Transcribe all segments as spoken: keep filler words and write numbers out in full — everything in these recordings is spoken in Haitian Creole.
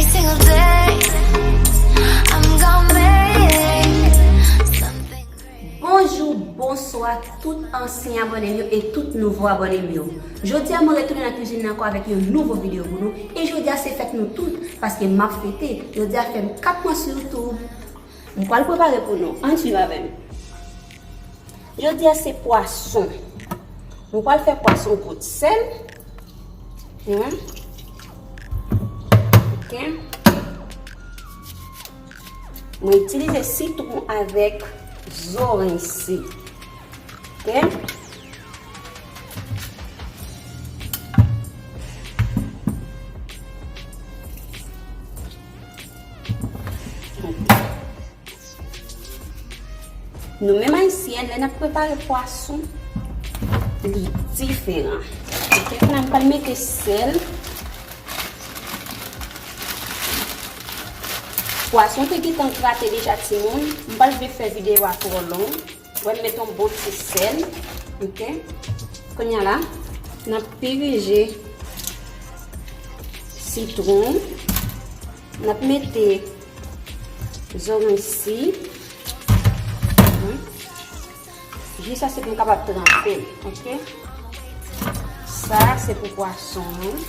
Single day, I'm gonna make something great. Bonjou, bonswa, tout ansyen abòne m yo e tout nouvo abòne m yo. Jodi a, mwen retounen nan kizin nan ankò avèk yon nouvo videyo pou nou. E jodi a, se fèt nou tout, paske m ap fete. Jodi a, fè m kat mwa sou YouTube. M pral prepare pou nou. Ann swiv avè m. Jodi a se pwason. Mwen pral fè pwason kout sèl. Wi. Ok. Mwen itilize sitwon avèk zoranj si. Ok. Nou menm ayisyen, lè n ap prepare pwason, li diferan. Ok, kounye a m pral mete sèl. Pwason te gentan grate deja, timoun. M pa t vle fè videyo a twò long. Mwen met yon bon ti sèl. Ok. Kounye a la, n ap pirije sitwon. N ap mete zoranj si. Jis ase pou m kapab tranpe l, ok? Sa, se pou pwason an.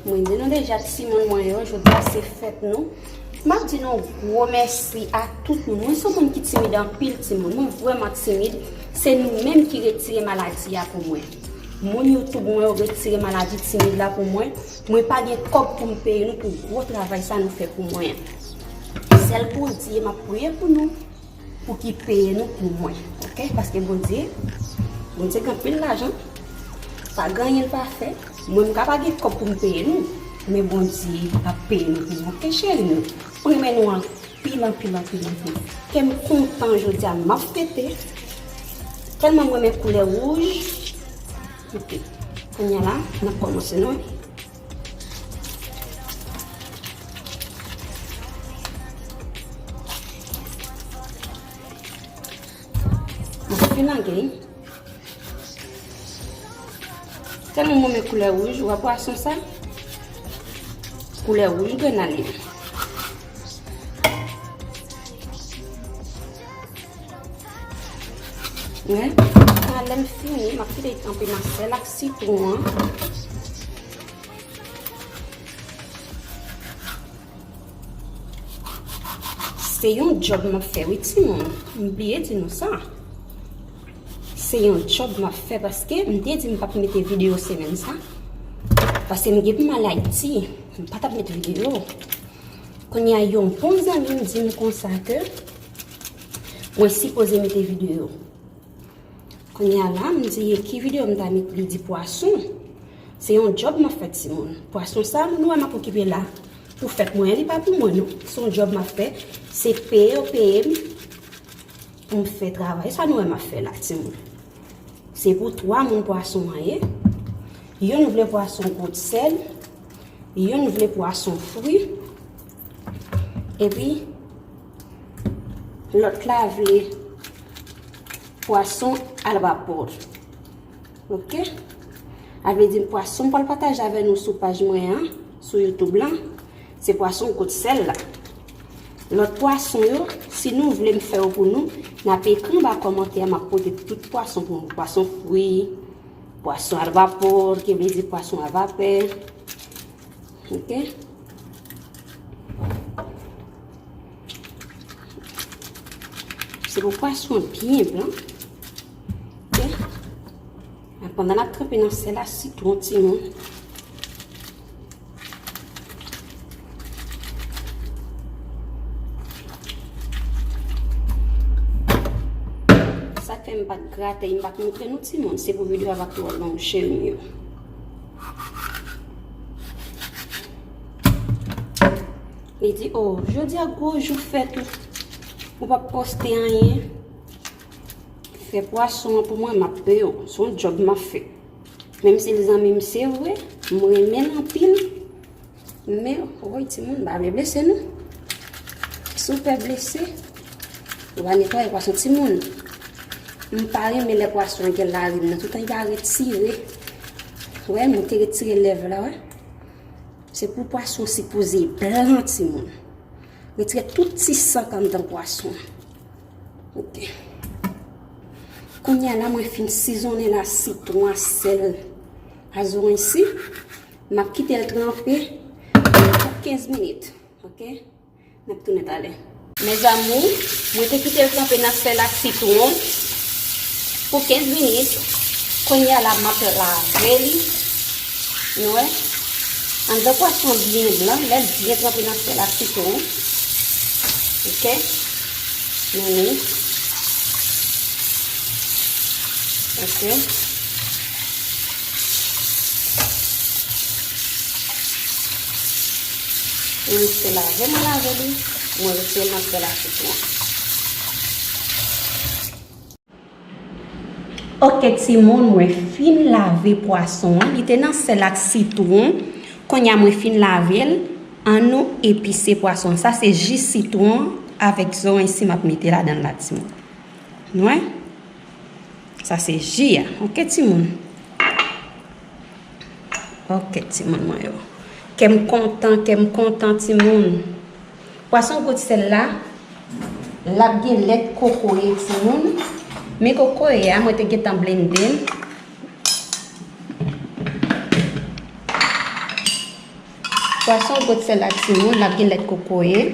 Mwen di nou deja, timoun mwen yo, jodi a se fèt nou. M ap di nou gwo mèsi a tout moun. Mwen se yon moun ki timid anpil, timoun. Mwen vrèman timid. Se nou menm ki retire maladi a pou mwen. Moun YouTube mwen yo retire maladi timid la pou mwen. Mwen pa gen kòb pou m peye nou pou gwo travay sa nou fè pou mwen an. Sèl Bondye, m ap priye pou nou. Pou ki peye nou pou mwen, ok? Paske Bondye, Bondye gen anpil lajan, pa gen anyen l pa fè. Mwen, m ka pa gen kòb pou m peye nou, men Bondye ap peye nou pou mwen, ok, cheri nou? Mwen renmen nou anpil, anpil, anpil, anpil. Kè m kontan jodi a, m ap fete. Tèlman m renmen koulè wouj. Ok. Kounye a la, n ap kòmanse, non? Mwen fin lage. Tèlman mwen renmen koulè wouj, ou wè pwason sa? Koulè wouj grenadye. Wi. Lè m fini, m ap kite l tranpe nan sèl ak sitwon an. Se yon djòb m ap fè, wi, timoun. M bliye di nou sa. Se yon djòb m ap fè paske m te di m p ap mete videyo semèn sa. Paske m gen pou m al Ayiti. M pa t ap mete videyo. Kounye a, yon bon zanmi m di m konsa ke mwen sipoze mete videyo. Kounye a la, m di, ki videyo m ta met? Li di pwason. Se yon djòb m ap fè, timoun. Pwason sa, nou wè m ap okipe la. Pou fèt mwen, li pa pou mwen, non. Se yon djòb m ap fè. Se peye yo peye m pou m fè travay sa nou wè m ap fè la, timoun. Se pou twa moun pwason an ye. Yonn vle pwason kout sèl. Yonn vle pwason fri. Epi, lòt la vle pwason al vapò. Ok? A vle di pwason m pral pataje avè nou sou paj mwen an, sou YouTube lan, se pwason kout sèl la. Lòt pwason yo, si nou vle m fè yo pou nou, n ap ekri anba kòmantè a, m ap pote tout pwason pou nou. Pwason fri, pwason al vapò, ki vle di pwason a vapè. Ok? Se pou pwason byen blan. Ok? Pandan n ap tranpe nan sèl la, sitwon, timoun. Sa k fè m pa t grate, m pa t montre nou, timoun. Se pou videyo a pa t twò long, cheri m yo. Li di, "O, jodi a gwo jou fèt ou. Ou p ap poste anyen. Fè pwason an pou mwen, m ap peye w. Se yon djòb m ap fè." Menm si l zanmi m, se vre, m renmen l anpil. Men, woy, timoun, m pa vle blese nou. Si w pè blese, ou va netwaye pwason, timoun. M pa renmen lè pwason an gen larim nan. Toutan y a retire. Wè, mwen te retire lèv la, wè. Se pou pwason sipoze blan, timoun. Retire tout ti san k anndan pwason. Ok. Kounye a la, mwen fin sizonnen l a sitwon, a sèl, a zoranj si. M ap kite l tranpe pou kenz minit. Ok? N ap tounen talè. Mezanmi, mwen te kite l tranpe nan sèl ak sitwon pou kenz minit. Kounye a la, m ap lave li. Nou wè? Anndan pwason an byen blan, lè l byen tranpe nan sèl ak sitwon. Ok? Nou ni. Ok. Mwen se lave, mwen lave li. Mwen retire nan sèl ak sitwon. Ok, timoun, mwen fin lave pwason an. Li te nan sèl ak sitwon. Kounye a mwen fin lave l. An nou epise pwason an. Sa se ji sitwon avèk zoranj si m ap mete ladan l la, timoun. Nou wè? Sa se ji a. Ok, timoun. Ok, timoun mwen yo. Kè m kontan, kè m kontan, timoun. Pwason gwo sèl la, l ap gen lèt kokoye, timoun. Men kokoye a, mwen te gentan blende l. Pwason gwo sèl la, timoun, l ap gen lèt kokoye.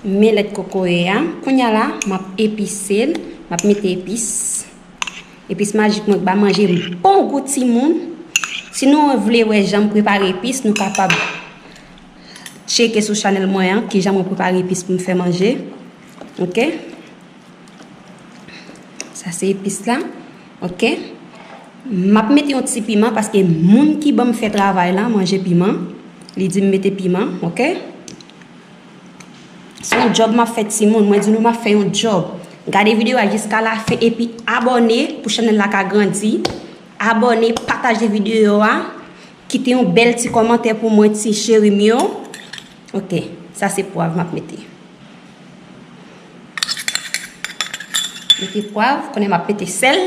Men lèt kokoye a. Kounye a la, m ap epise l. M ap mete epis. Epis majik mwen k ba manje bon gou, timoun. Si nou vle wè jan m prepare epis, nou kapab tcheke sou chanèl mwen an, kijan mwen prepare epis pou m fè manje. Ok? Sa se epis la. Ok? M ap mete yon ti piman paske moun ki ban m fè travay la manje piman. Li di m mete piman, ok? Se yon djòb m ap fè, timoun. Mwen di nou m ap fè yon djòb. Gade videyo a jiska lafen epi abòne pou chanèl la ka grandi. Abòne, pataje videyo a. Kite yon bèl ti kòmantè pou mwen, ti cheri m yo. Ok, sa se pwav m ap mete. Mete pwav, kounye a m ap mete sèl.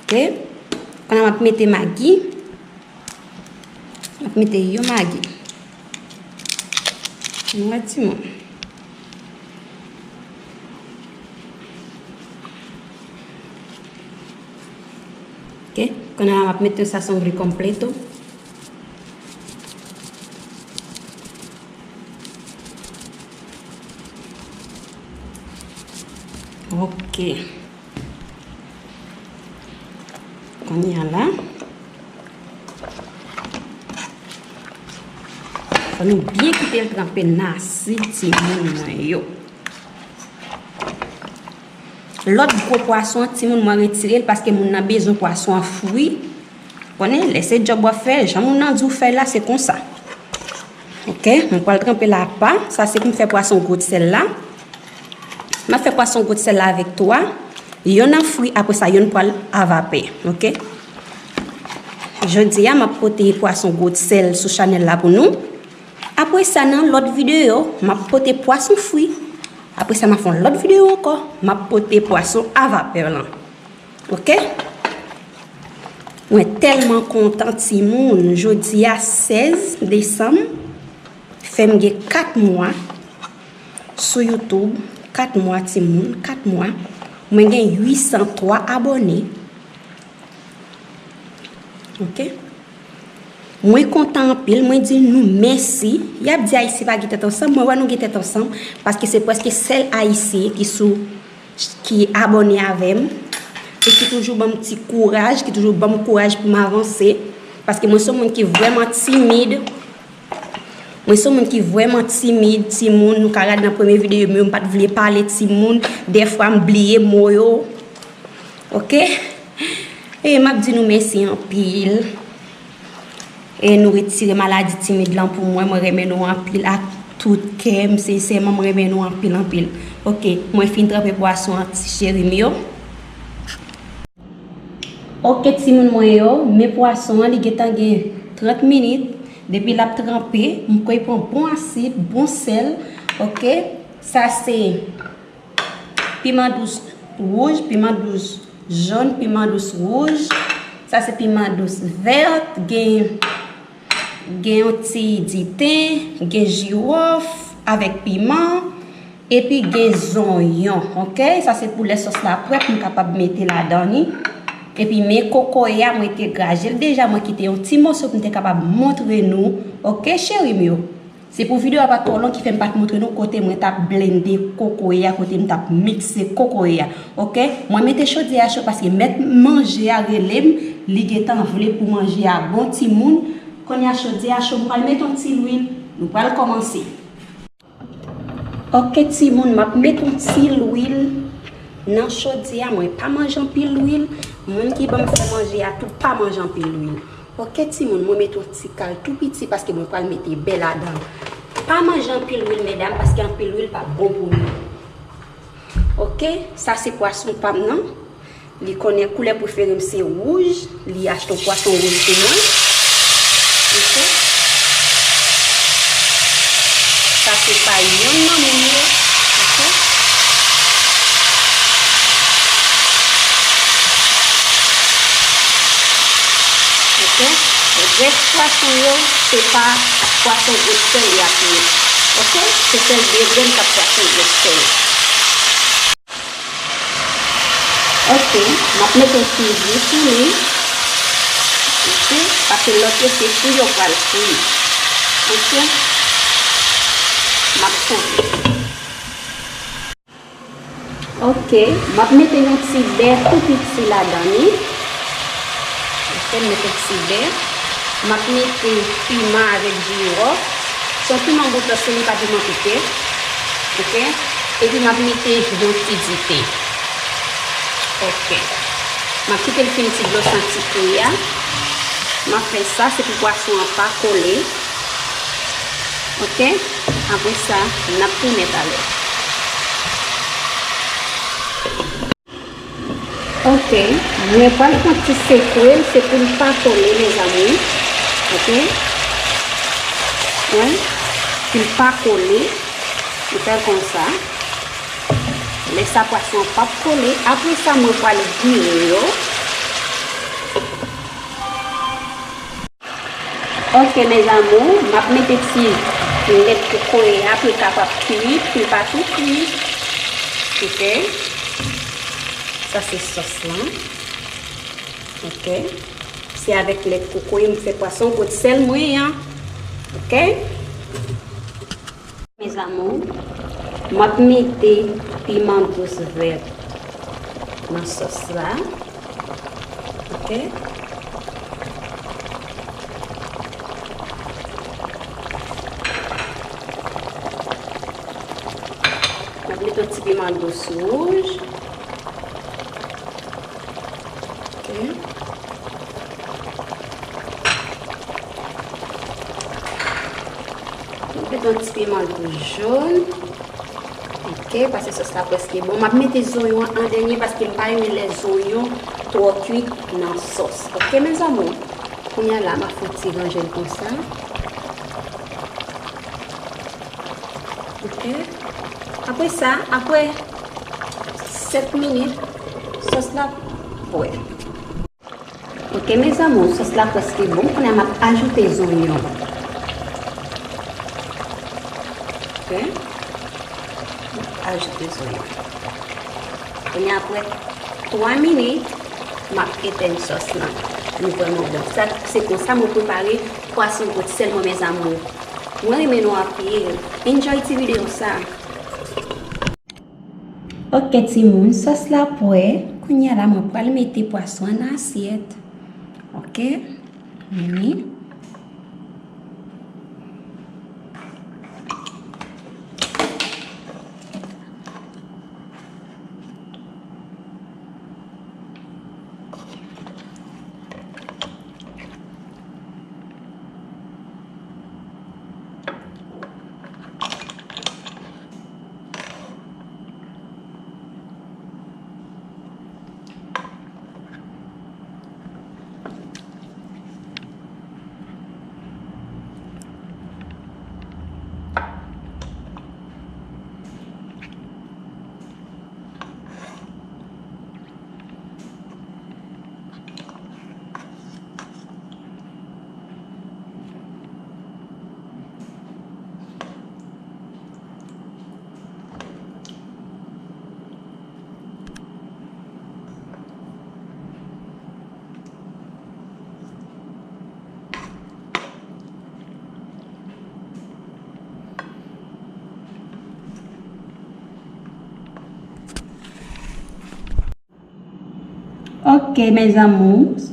Ok. Kounye a m ap mete magi. M ap mete yon magi. Nou wè, timoun. Ok. Kounye a m ap mete yon sazon vre konpleto. Ok. Kounye a la, fò nou byen kite l tranpe nan asid, timoun mwen yo. Lòt gwo pwason an, timoun, mwen retire l paske moun nan bezwen pwason an fri. Konnen, lè se djòb w ap fè, jan moun nan di w fè l la, se konsa. Ok, mwen pral tranpe l apa. Sa se pou m fè pwason gwo sèl la. M ap fè pwason gwo sèl la avèk twa. Yonn an fri, apre sa, yonn pral a vapè. Ok? Jodi a, m ap pote pwason gwo sèl sou chanèl la pou nou. Apre sa, nan lòt videyo, m ap pote pwason fri. Apre sa, m ap fè yon lòt videyo ankò. M ap pote pwason a vapè lan. Ok? Mwen tèlman kontan, timoun. Jodi a, sèz desanm, fè m gen kat mwa sou YouTube. Kat mwa, timoun, kat mwa. Mwen gen uit san twa abòne. Ok? Mwen kontan anpil, mwen di nou mèsi. Y ap di Ayisyen pa gen tèt ansanm, mwen wè nou gen tèt ansanm, paske se prèske sèl Ayisyen ki sou, ki abòne avè m, e ki toujou ban m ti kouraj, ki toujou ban m kouraj pou m avanse, paske mwen se yon moun ki vrèman timid. Mwen se yon moun ki vrèman timid, timoun, nou ka gade nan premye videyo m yo, m pa t vle pale, timoun, dèfwa m bliye mo yo. Ok? E m ap di nou mèsi anpil. E nou retire maladi timid lan pou mwen. Mwen renmen nou anpil ak Tout kè m, sensèman, m renmen nou anpil, anpil. Ok, mwen fin tranpe pwason an, ti cheri m yo. Ok, timoun mwen yo, men pwason an, li gentan gen trant minit. Depi l ap tranpe, m kwè pran bon asid, bon sèl. Ok, sa se piman dous wouj, piman dous jòn, piman dous wouj. Sa se piman dous vèt, gen, gen yon ti diten, gen jiwòf avèk piman, epi gen zonyon, ok? Sa se pou lè sòs la prè pou m kapab mete ladan li. Epi men kokoye a, mwen te graje l deja, mwen kite yon ti moso pou m te kapab montre nou, ok, cheri m yo? Se pou videyo a pa twò long ki fè m pa t montre nou kote mwen t ap blende kokoye a, kote m t ap mikse kokoye a. Ok? Mwen mete chodyè a cho paske mèt manje a rele m, li gentan vle pou manje a bon timoun. Kounye a chodyè a cho, m pral mete yon ti lwil, nou pral kòmanse. Ok timoun, m ap mete yon ti lwil nan chodyè a. Mwen pa manje anpil lwil. Moun ki ban m fè manje a tou pa manje anpil lwil. Ok timoun, mwen mete yon ti kal tou piti paske mwen pral mete bè ladan. Pa manje anpil lwil medam paske anpil lwil pa bon pou nou. Ok, sa se pwason pa m nan. Li konnen koulè prefere m se wouj, li achte yon pwason wouj pou mwen. Ok. Sa se pa yonn nan moun yo. Ok. Ok. Rès pwason yo, se pa pwason gwosè li ap ye. Ok. Se sèl de grenn k ap pwason gwosè. Ok, m ap mete yon ti ji sou li. Ok, paske lòt yo se fri yo pral fri. Ok, m ap sanble. Ok, m ap mete yon ti bè tou piti ladan li. Ok, m mete ti bè. M ap mete piman avèk jiwòf. Se yon piman boutòs, li pa piman pike. Ok, epi m ap mete yon ti dite. Ok, m ap kite l fin ti dlo santi kri a. M ap fè sa, se pou pwason an pa kole. Ok, apre sa, n ap tounen talè. Ok, mwen pral pran ti sekwe l, se pou l pa kole, mezanmi. Ok? Wi, pou l pa kole, m fè l konsa. Lè sa, pwason an p ap kole. Apre sa, mwen pral vire yo. Ok, mes amours, m ap mete ti lèt kokoye a pou l kapab kuit, pou l pa tou kuit. Ok. Sa se sòs lan. Ok. Se avèk lèt kokoye m fè pwason gwosè mwen an. Ok. Mes amours, m ap mete piman dous vèt nan sòs la. Ok. M ap mete yon ti piman dous wouj. Ok. M ap mete yon ti piman dous jòn. Ok, paske sòs la prèske bon. M ap mete zonyon an an dènye paske m pa renmen lè zonyon twò kuit nan sòs. Ok, mes amours. Kounye a la, m ap fè yon ti ranje l konsa. Ok. Apre sa, apre sèt minit, sòs la pwè. Ok, mes amours, sòs la prèske bon. Kounye a m ap ajoute zonyon. Ok. M ap ajoute zonyon. Kounye a apre twa minit, m ap etèn sòs lan. Li vrèman bon. Sa, se konsa mwen prepare pwason gwosè mwen, mes amours. Mwen renmen nou anpil. Enjoy ti videyo sa. Ok, timoun, sòs la pwè. Kounye a la, mwen pral mete pwason an nan asyèt. Ok? Vini. Ok, mes amours.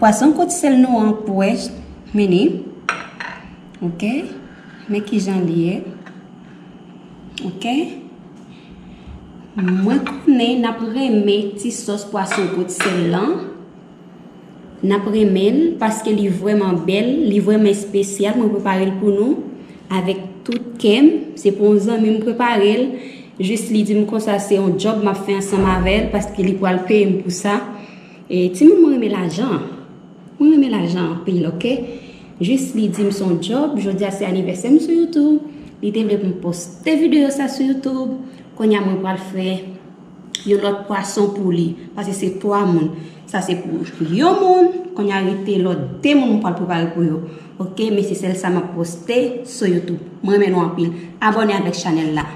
Pwason kout sèl nou an pwè mini. Ok. Men kijan li ye. Ok. Mwen konnen n ap renmen ti sòs pwason kout sèl lan. N ap renmen l paske li vrèman bèl, li vrèman espesyal. Mwen prepare l pou nou avèk tout kè m. Se pou yon zanmi m prepare l. Jis li di m konsa se yon djòb m ap fè ansanm avè l paske li pral peye m pou sa. E timoun, mwen renmen lajan. Mwen renmen lajan anpil, ok? Jis li di m se yon djòb, jodi a se anivèsè m sou YouTube. Li te vle pou m poste videyo sa sou YouTube. Kounye a mwen pral fè yon lòt pwason pou li. Paske se twa moun. Sa se pou yon moun, kounye a rete lòt de moun mwen pral prepare pou yo. Ok, men se sèl sa m ap poste sou YouTube. Mwen renmen nou anpil. Abòne avèk chanèl la.